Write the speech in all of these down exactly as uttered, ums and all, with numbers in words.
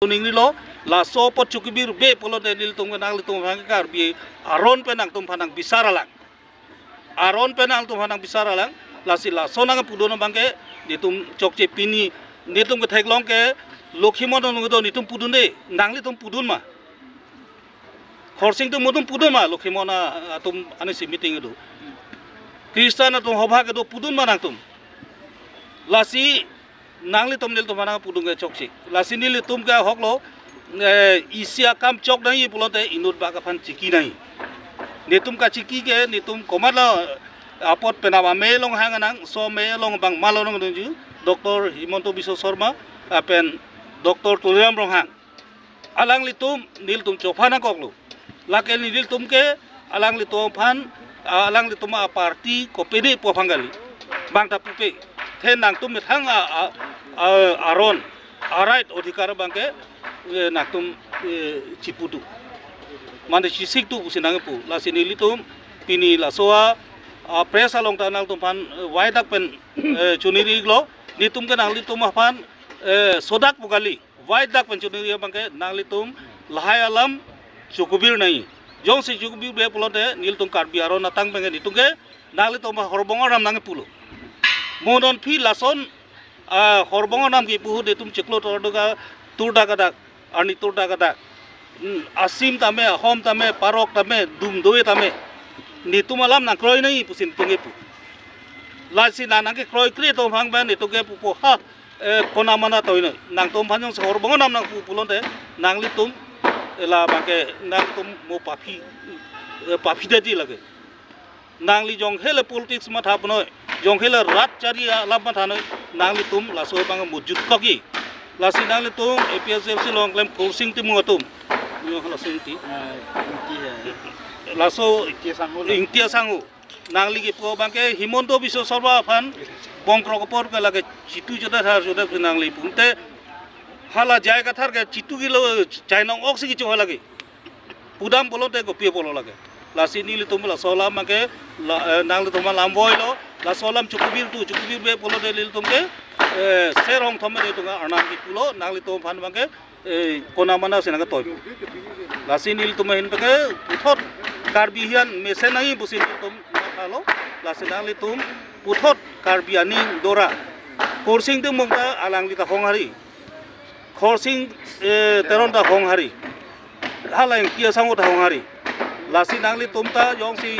Ningrilo, laso apot chokibirbe pulote nelitum ke nanglitum aphan Karbi aron pen nangtum aphan nang bisar alang. Aron pen nangtum aphan nang bisar alang, lasi laso nangpudun abangke nelitum chokche pini, nelitum ketheklong ke Lokhimon along do nelitum pudunde, nanglitum pudun ma. Khorsing atum atum pudun ma, Lokhimon atum anisi meeting do. Christian atum hobha kedo pudun ma nangtum. Lasi nanglitum nelitum aphan nangpudun ke chokche. Lasi nelitum ke ahoklo, eh, isi akam chok nangji pulote inut bak aphan chiki nangji. Nelitum kachiki ke, nelitum komatlo apot penap ame along hang nang, so ame along abang malo nangdunji, Doctor Himanta Biswa Sarma, lapen Doctor Tuliram Ronghang. Alanglitum nelitum chopha nangkoklo. Lake nelitum ke alanglitum aphan, alanglitum aparty kopine pu aphan kali. Bang ta pupe. The nangtum methang a, a, a, aron, a right, odhikar abangke, eh, nangtum, eh, chiputu. Mane chisik tu pusi nangpu. Lasi nelitum pini laso a, a press along ta nangtum aphan, eh, waidak pen, eh, choniri iklo. Nelitum ke nanglitum aphan, eh, sodak pu kali. Waidak pen choniri abangke nanglitum lahai alam chokibir nangji. Jongsi chokibirbe pulote nelitum Karbi aron atang abangke nelitum ke nanglitum horbong aram nangpulo. Mo non aphi lason, ah, horbong aram kipu ahut nelitum chiklo tur do ka, tur dak dak, arni tur dak dak. Hmm, Asim tame, Ahom tame, Parok tame, Dum Doye tame, nelitum alam nangkroi nangji pusi nelitum kepu. Lasi nang nangkekroikre atum aphan pen nelitum kepupo ha, eh, konamana toinoi. Nangtum aphan jongsi horbong aram nangpu pulote nanglitum, eh, labangke nangtum mo paphi, eh, paphi dadi lake. Nangli jong hele politics matha punoi, jong hele rat chari alam mathanoi, nanglitum laso abang mujut koki. Lasi nanglitum A P H L C along klem Khorsing Timung atum. Yo, Khorsing Ti. Ah, Ingti ya. Laso Ingti Sangho lo. Ingti Sangho. Nangli kipu abangke Himanta Biswa Sarma aphan bongkrok apor ke lake chitu jota thar jota ke nangli pute hala J I Kathar ke chitu kilo chainong oksi kicho lake. Pudam pulote kopi pulo lake. Lasi nelitum laso alam abangke la, eh, nanglitum alam voilo, laso alam chokibirtu, chokibirbe pulote nelitum ke, eh, ser hong thom nelitum arnam kipulo, nanglitum aphan abangke, eh, konamana si nangketoi. Lasi nelitum ahin abangke puthot Karbi hian mesen nangji pusi nelitum mathalo, lasi nanglitum puthot Karbi aning dora. Khorsing Timung ta alangli ta honghari. Khorsing, eh, Teron ta honghari. Hala Ingti Sangho ta honghari. Lasi nanglitum ta jongsi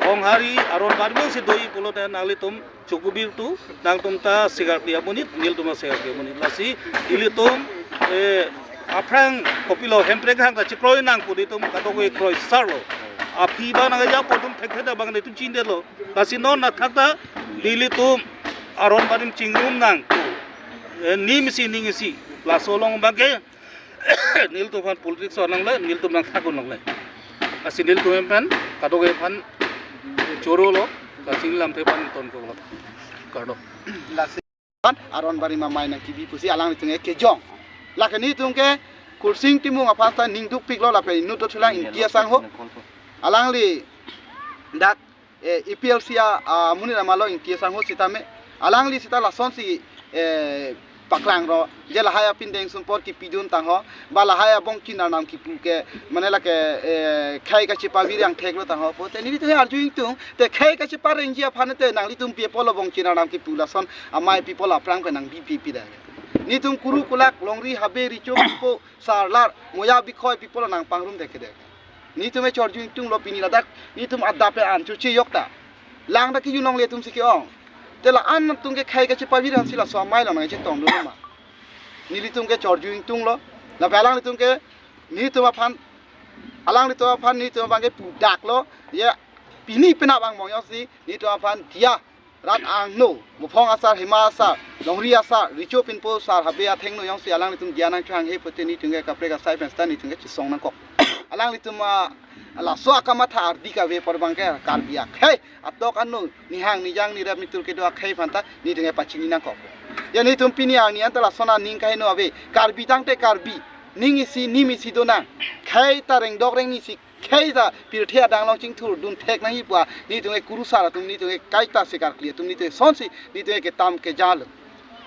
honghari, aron bari jongsi doji pulote nanglitum chokibirtu, nangtum ta sigar klia monit, nelitum ta sigar klia monit. Lasi ilitum, eh, aphrang kopilo Hemprek hang ta chikroi nang pu nelitum kadokave kroisarlo. Aphi abang nangja potum thekthek abang nelitum chindetlo. Lasi non athak ta nelitum aron barim chingrum nang. Eh, nim isi ning isi. Laso along abangke nelitum aphan politics nangle, nelitum nangthak nangle. Lasi nelitum pen kadokave aphan chorolo, lasi lamthe pen tonkoklo. Kardom. Lasi aron barim amei nangkebi pusi alanglitum ke kejong. Lake nelitum ke Khorsing Timung aphan ta ning dukpiklo lapen inut dothulang Ingti Sangho. Alangli dak, eh, A P H L C a, amonit amalo Ingti Sangho sitame. Alangli sita lasonsi, eh, paklang ro. Je lahai apindeng sumpot kipidun tangho. Ba lahai abongchin arnam kipu ke, mane lake, eh, khei kachepavir angthek lo tangho. Pute nelitum arju ingtung, te khei kacheparengji aphan te nanglitum pi apotlo bongchin arnam kipu lason amei pi apotlo aphrang pen nangbi pi pi da. Nelitum kuru kulak, longri habe, recho pipo, sarlar, moya bikhoi pi apotlo nangpangrum deke deke. Nelitum e chorju ingtunglo pini ladak, nelitum adap e an choche yok ta. Lang ta kejun longle atum si ke-ong. Te la-an atum ke khei kachepavir ansi laso amei along nangchetongdun ma. Nelitum ke chorju ingtunglo. Lapen alanglitum ke nelitum aphan, alanglitum aphan nelitum abangke pudaklo. Ye pini penap angbong jongsi nelitum aphan diya rat angno, muphong asar, hima asar, longri asar, recho pinpo asar, habe athengno jongsi alanglitum diya nangchohanghe pute nelitum ke kaprek asai pen sita nelitum ke chesong nangkok. Alanglitum, ah, laso akamatha ardi kave apor abangke Karbi akhei atok ano nihang nijang nirap nitur kedo akhei aphan ta nelitum ke pachini nangkok. Ya nelitum pini arni anta lason aning kaheno ave. Karbi tangte Karbi. Ning isi, nim isi donang. Khei ta rengdok rengni si, khei ta pirthe adang along chingthurdun thek nangji pu a, nelitum ke kurusar atum, nelitum ke kaita sigar kli atum, nelitum ke sonsi, nelitum ke ketam kejalo.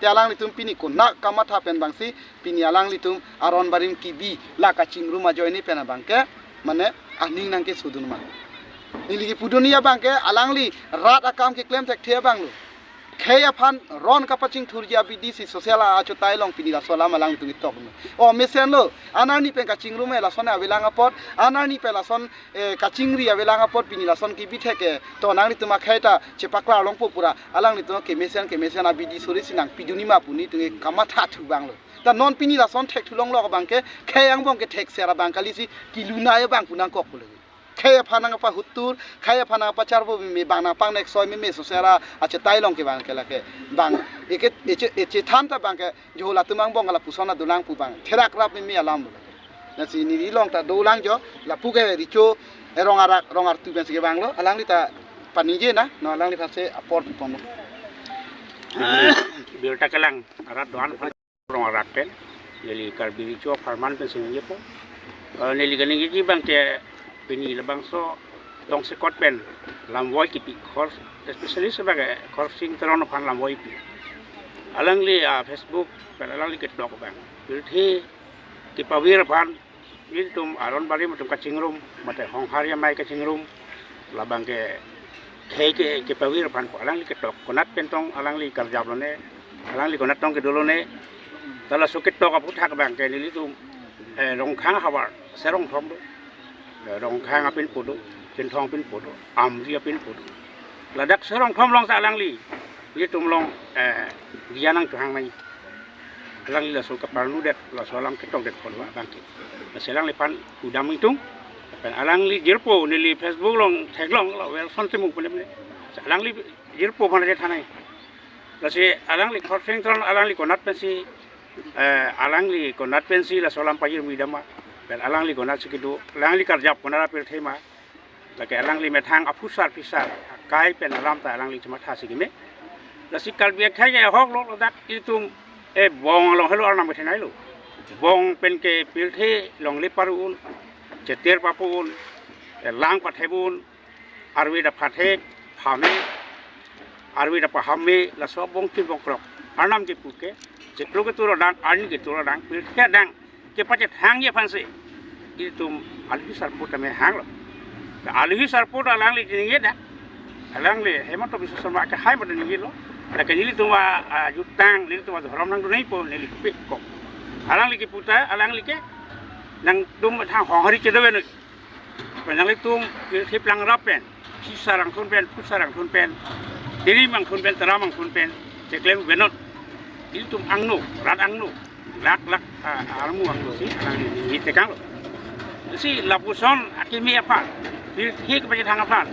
Te alanglitum pini konat kamatha pen abangsi pini alanglitum aron barim kebi la kachingrum ajoine pen abangke mane aning nangkesodun ma. Neli kepudun abangke alangli rat akam keklem thekthe abang lo. Khei aphan ron kapachingthurji abidi si social achotai along pini laso alam alanglitum ketok lo. O mesenlo, anarni pen kachingrum e lason avelang apot, anarni pen lason eh, kachingri avelang apot pini lason kebi thek ke to nanglitum akhei ta chepaklar longpo pura alanglitum kemesen kemesen abidi suri si nangpidunji ma pu netum kamatha thu abang lo. Ta non pini lason thekthulong lo abangke khei angbong kethekser abang kali si kelun abang pu nangkok pu lo. Khei aphan nangpahutur, khei aphan nangpacharbo meme abang nangpangnek soi meme social achotai along ke abangke lake abang eke eche eche than ta abangke jo latum angbong lapuson adolang pu abang therak rap meme alam lo. Lasi neli along ta dolang jo, lapu ke recho, eh, rong arak, rong artu pen si kevang lo, alangli ta paningje na, non alangliphan si apor pipon lo. Birta kelang, arat doan rong arak pen, neli Karbi Recho apharman pen si ningjepo. Eh, neli kaningjeji abangke pini labangso tongsekot pen lamvoi kipi, khor, especially sebagai Khorsing Teron aphan lamvoi pi. Alangli, ah, Facebook pen alangli ketok abang. Pirthe kepavir aphan, ilitum aron barim atum kachingrum, mate Honghari amei kachingrum, labangke khei ke kepavir aphan ko alangli ketok, konat pen tong alangli karjap lone, alangli konat tong kedo lone, ta laso ketok aphuthak abangke nelitum, eh, Rongkhang havar, Serongthom do, eh, Rongkhang apinpo do, Chinthong apinpo do, Amri apinpo do. Ladak Serongthom along ta alangli, ilitum along, eh, dia nangchohang nai. Alangli laso kaparnudet, laso alam ketokdet pon abangke. Lasi alangliphan udam ingtung. Pen alangli jirpo neli Facebook along theklong lo Wilson Timung pu ne. Alangli jirpo aphan aje thanai. Lasi alangli Khorsing Teron alangli konat pensi, eh, alangli konat pensi laso alam pajirmi dam ma. Pen alangli konat si kedo, alangli karjap konat apirthe ma. Lake alangli methang aphusar phisar akai pen alam ta alangli chematha si keme. Lasi Karbi akhei ke ahok lo, ladak itum, eh, Bong along helo arnam kethenei lo. Bong pen ke pirthe longle paru un, cheter papu un, eh, lang pathe un, arve ta pathe, phame, arve ta pahame, laso bongtin bongkrok arnam kepu ke, chiklo ketur adang, arni ketur adang, pirthe adang kepachethangji aphan si itum aluhi sarpo tame hanglo. Aluhi sarpo ta alangli ningje dak. Alangli Himanta Biswa Sarma kehai mate ningjelo. Lake nelitum ajutang, nelitum adhorom nangdunei pu neli pik kok. Alangli kepu ta, alangli ke nangtum thang Honghari chedo venoi. Pen nanglitum pirthe plang rap pen, phisar angthun pen, phusar angthun pen, dirim angthun pen, taram angthun pen, cheklem venot. Ilitum angno, rat angno, lak lak, ah, armu angno si, alangli ningje tekang lo. Si lapuson akimi aphan, pirthe kepachethang aphan,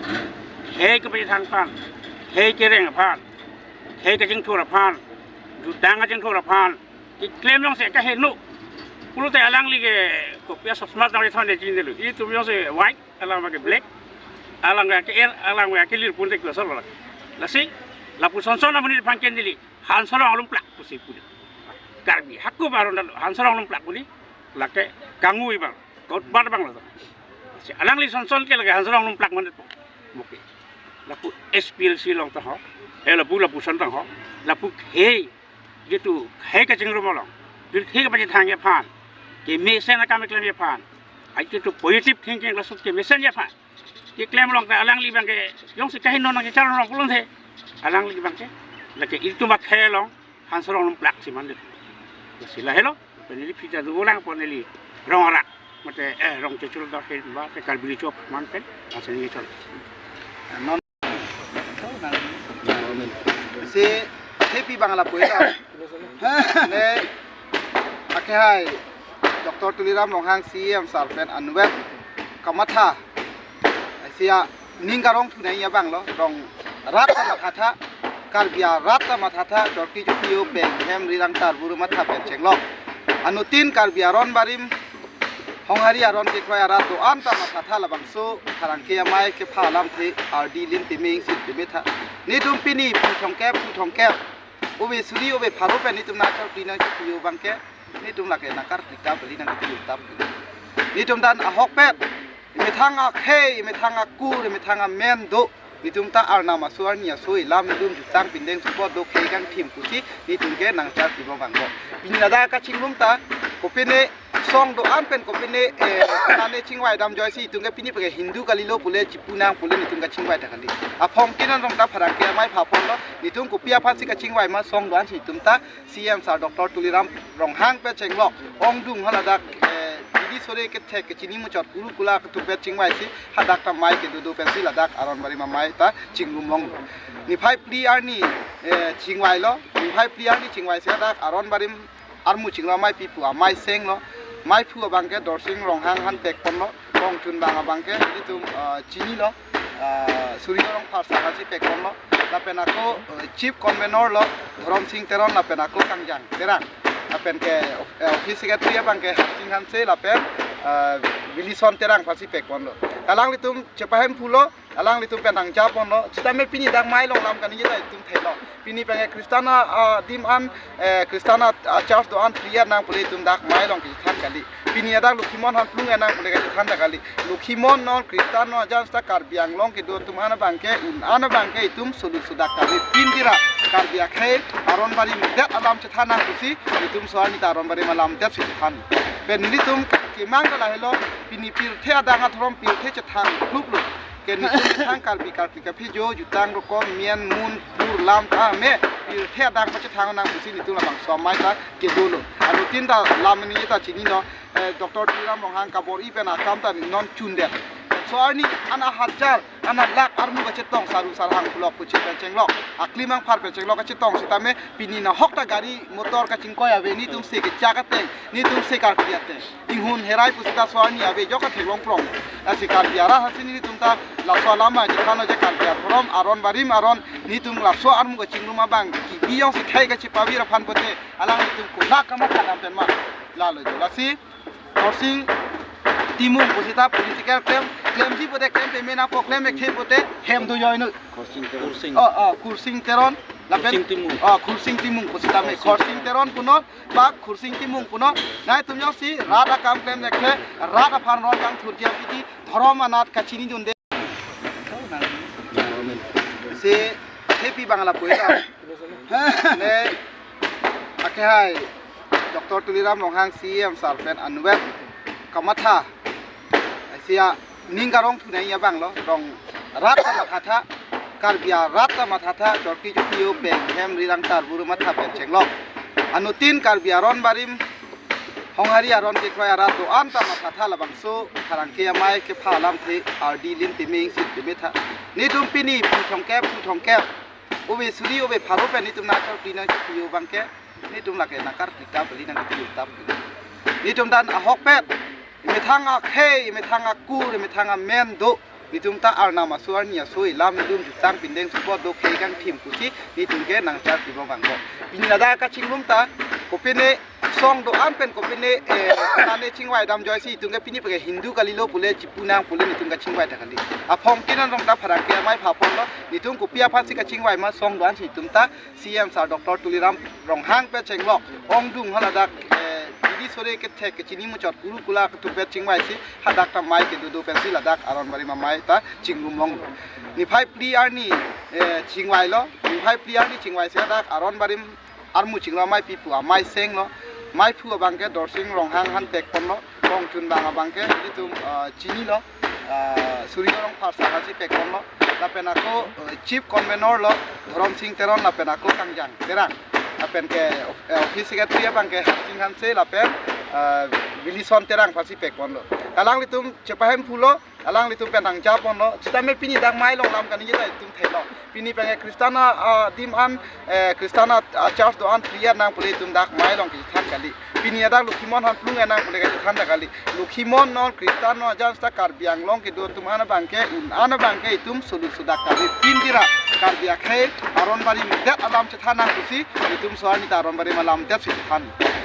khei kepachethang aphan, khei kereng aphan, khei kachingthur aphan, jutang kachingthur aphan, keklem jongsi kaheno pulote alangli ke kopi a-sosma tang ithon de chinilo. Itum jongsi white, alang ke black, alang ke er, alang ke lir pun tek laso lo. Lasi lapuson son amonit aphan ke neli Hanserong Lumplak pusi pu. Karbi hako baron dan Hanserong Lumplak pu ne, lake kangui bang, kot bat bang lo. Si alangli son son ke lake Hanserong Lumplak mandet po. Moke. Lapu S P L C along ta ho, eh, lapu lapuson ta ho, lapu khei, jitu khei kachingrum along, pirthe kepachethangji aphan, kemesen akam keklemji aphan, ai jitu positive thinking laso kemesenji aphan keklem along ta alangli abangke jongsi kaheno nangkecharong pulote, alangli abangke lake itum akhei along Hanserong Lumplak si mandet. Lasi lahelo, pen neli pita dulang pon neli rong arak, mate, eh, rong chechul dak hen ba, te Karbi Recho apharman pen, lasi neli chol. Non. Si, happy bang lapu ita. Ne, akehai, Doctor Tuliram Ronghang C E M sir pen anvet kamatha. Asia ning karong thunei abang lo, rong rat ta mathatha, Karbi arat ta mathatha, chorki chorki yo peng hem rirang tarbur matha pen chenglok. Anuttin Karbi aron barim, Honghari aron kekroi arat do-an ta mathatha labangso, tharang ke amei kepha alamthe, ardi lim teme ingsit teme tha. Netum pini, phu thomkep, phu thomkep. Ove suri, ove pharo pen netum nangchorpi nangchorpi yo abangke. Netum lake nangkarpi ta beli nangkarpi ta beli. Netum dan ahokpet. Methang akhei, methang akur, methang amen do. Netum ta arnam aso arni aso ilam ilum jutang pindeng support do khei kangthim pusi netum ke nangchar pibom vanglo. Pini ladak kachingrum ta kopine song do-an pen kopine, eh, nane chingvai dam joisi itum ke pini pake Hindu kalilo pule chipu nang pule netum kachingvai ta kali. Aphong kinan rong ta pherangke amei phaponlo, netum kopi aphansi kachingvai ma song do-an si itum ta C M sir Doctor Tuliram Ronghang pen chenglok ongdung haladak, eh, bidi sore kethek kechini muchot kuru kula ketumpet chingvai si hadak ta mei kedo do pensi ladak aron barim amei ta chingrum long. Niphai phli arni, eh, chingvailo, niphai phli arni chingvai si hadak aron barim armu chingrum amei pipu amei senglo, meiphu abangke Dorsing Ronghang han pekponlo, kongchun bang abangke netum, ah, chinilo, ah, Suryo Rongphar sir si pekponlo, lapen ako, eh, chief convener lo Dhorom Sing Teron lapen ako Kangjang Terang, lapen ke, eh, office secretary abangke Harsing Hanse lapen, eh, Wilson Terang aphansi pekponlo. Alanglitum chepahem pulo, alanglitum pen nangjaponlo, sitame pini dak mei long lam kaningje ta itum thelo. Pini pake Christian a, ah, dim an, eh, Christian a, ah, church do-an phli-et nang pule itum dak mei long kechethan kali. Pini adak Lokhimon han plung-et nang pule kechethan ta kali. Lokhimon non Christian non ajan seta Karbi Anglong kedo atum an abangke, un an abangke itum soluk sodak kali. Pini ra Karbi akhei aron barim det alam chethan nang pusi itum so arni ta aron barim alam det si chethan. Pen netum kemang ta lahelo, pini pirthe adang adhorom pirthe chethang kluk kluk. Ke netum methang Karbi Karbi kaphejo jutang rokom mien mun pur lam ta me pirthe adang pachethang nang pusi netum labangso amei ta kedolo. Anuttin ta lam ni ta chinilo, eh, Doctor Tuliram Ronghang kabor-i pen akam ta non chundet. So arni ana hajar, ana lakh armu kachetong saru sarhang pulok puchi pen chenglok, aklimang phar pen chenglok kachetong sitame pini nahok ta gari motor kachingkoi ave, netum se kechak ateng, netum se karkli ateng. Inghun herai pusita so arni ave jok atheklong prong. Lasi Karbi arat hasi netum ta laso alam ma chethanlo je Karbi adhorom aron barim aron netum laso armu kachingrum abang kebi jongsi khei kachepavir aphan pote alanglitum konat kamatha dam pen ma. Lalo jo lasi Dorsing Timung pusita political claim, claim ji pote claim payment apo claim ekthe pote hem do joinu. Khorsing Teron. Kursing. Oh, oh, Kursing Teron. Lapen Khorsing Timung. Oh, Khorsing Timung pusitame Khorsing Khorsing Teron. Teron punon, bak Khorsing Timung punon. Nangtum jongsi rat akam klem lekthe, rat aphan ron kangthurji aphi dhorom anat kachinidunde. Si thepi bang lapu-et. Ne, akhei Doctor Tuliram Ronghang C M sir pen anvet kamatha. Asia ning karong thunai abanglo, rong rat ta mathatha, Karbi arat ta mathatha, chorki chorki yo peng hem rirang tarbur matha pen chenglok. Anuttin Karbi aron barim, honghari aron kekroi arat do-an ta mathatha labangso pherangke amei kepha alamthe ardi lin peme ingsit peme tha. Netum pini phu thomkep, phu thomkep, ove suri, ove pharo pen netum nangchorpi nangchorpi yo abangke netum lake nangkarpi ta beli nangkarpi ta beli. Netum dan ahokpet, imethang akhei, imethang akur, imethang amen do. Netum ta arnam aso arni aso ilam ilum jutang pindeng support do khei kangthim pusi netum ke nangchar pibom vanglo. Pini ladak kachingrum ta kopine song do-an pen kopine, eh, nane chingvai dam joisi itum ke pini pake Hindu kalilo pule chipu nang pule netum kachingvai ta kali. Aphong kinan rong ta pherangke amei phaponlo, netum kopi aphansi kachingvai ma song do-an si itum ta C M sir Doctor Tuliram Ronghang pen chenglok ongdung haladak, eh, bidi sore kethek kechini muchot kuru kula ketumpet chingvai si hadak ta mei kedo do pensi ladak aron barim amei ta chingrum long. Niphai phli arni, eh, chingvailo, niphai phli arni chingvai si hadak aron barim armu chingrum amei pipu amei senglo, meiphu abangke Dorsing Ronghang han pekponlo, kongchun bang abangke netum, ah, chinilo, ah, Suryo Rongphar sir si pekponlo, lapen ako, eh, chief convener lo Dhorom Sing Teron lapen ako Kangjang Terang, lapen ke, eh, office secretary abangke Harsing Hanse lapen, ah, Wilson Terang aphansi pekponlo. Alanglitum chepahem pulo, alanglitum pen nangjaponlo, sitame pini dak mei long lam kaningje ta itum thelo. Pini pake Christian a, ah, dim an, eh, Christian a, ah, church do-an phli-et nang pule itum dak mei long kechethan kali. Pini adak Lokhimon han plung-et nang pule kechethan ta kali. Lokhimon non Christian non ajan seta Karbi Anglong kedo atum an abangke, un an abangke itum soluk sodak kali. Pini ra Karbi akhei aron barim det alam chethan nang pusi itum so arni ta aron barim alam det si chethan.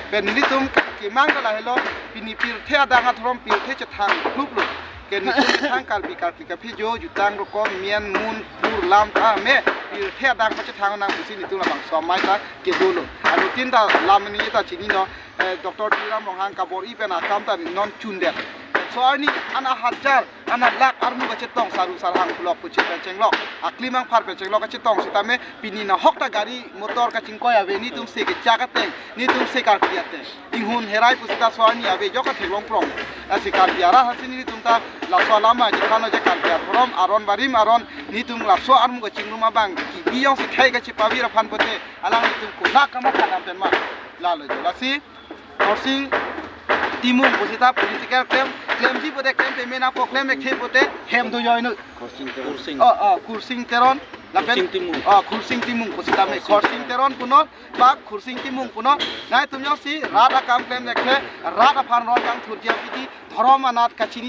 Pen netum kemang ta lahelo, pini pirthe adang adhorom pirthe chethang kluk kluk. Ke netum methang Karbi Karbi kaphejo jutang rokom mien mun pur lam ta me pirthe adang pachethang nang pusi netum labangso amei ta kedolo. Anuttin ta lam ni ta chinilo, eh, Doctor Tuliram Ronghang kabor-i pen akam ta non chundet. so arni ana hajar, ana lakh armu kachetong, saru sarhang pulok puchit pen chenglok, aklimang phar pen chenglok kachetong sitame pini nahok ta gari motor kachingkoi ave, netum se kechak ateng, netum se Karbi ateng. Inghun herai pusita so arni ave, joka theklong prong. Lasi Karbi arat hasi netum ta laso alama jikano je Karbi adhorom aron barim aron, netum laso armu kachingrum abang kebi jongsi khei kachepavir aphan pote, alanglitum konat kamatha dam pen ma. Lalo jo. Lasi Khorsing Timung pusita political claim, claimji pote claim pame nangpo, claim ekthe pote hem do joinu. Khorsing Teron. Khorsing. Oh, oh, Khorsing Teron. Lapen Khorsing Timung. Oh, Khorsing Timung pusitame. Khorsing Khorsing Teron. Teron punon, bak Khorsing Timung punon. Nangtum jongsi rat akam claim ekthe, rat aphan ron kangthurji aphi di, dhorom anat kachini